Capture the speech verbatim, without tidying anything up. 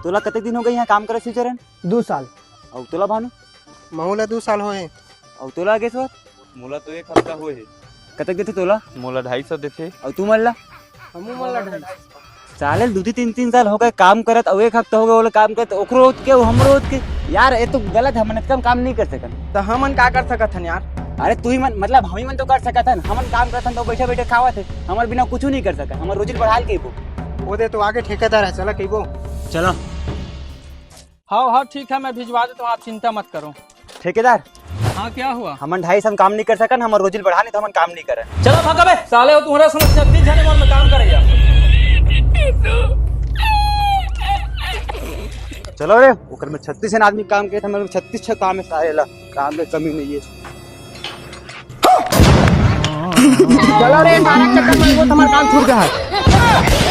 तोला कतेक दिन हो गए यहाँ काम करे शिवचरण? दू साल। अउ तोला भानु? महू ला दू साल होए। अउ तोला अगेश्वर? मोला तो एक हफ्ता होए हे। कतेक देथे तोला? मोला ढाई सौ देथे। अउ तू मन ला? हमू मन ला ढाई। साले दू तीन, तीन साल हो गए काम करत, अउ एक हफ्ता हो गए ओला काम करत, ओकरो ओतके, अउ हमरो ओतके। यार, ये तो गलत है, हमन इतना काम नहीं कर सकन। तो हमन का कर सकत हन यार? अरे तू ही मन, मतलब हम ही मन तो कर सकत हन। हमन काम करत हन तो बैठे बैठे खावत है, हमर बिना कुछ नहीं कर सकत। हमर रोजी बढ़ा के वो। वो दे तो आगे ठेकेदार है, चला कहिबो। चलो। हाँ हाँ ठीक है, मैं भिजवा देता हूँ, आप चिंता मत करो। ठेकेदार, हाँ क्या हुआ? हमन ढाई सौ में काम नहीं कर सकन, हमर रोजी बढ़ा नहीं तो हमन काम नहीं करन। चला भागा बे साले, हो तुम्हारा समझ छत्तीस जने मन में काम करेगा। चलो रे, ओकर में छत्तीस जन आदमी काम करे, हमर में छत्तीस छह काम है साले ला, काम के कमी नहीं है। चलो रे, बारह चक्कर में वो तुम्हारा काम छूट गया है।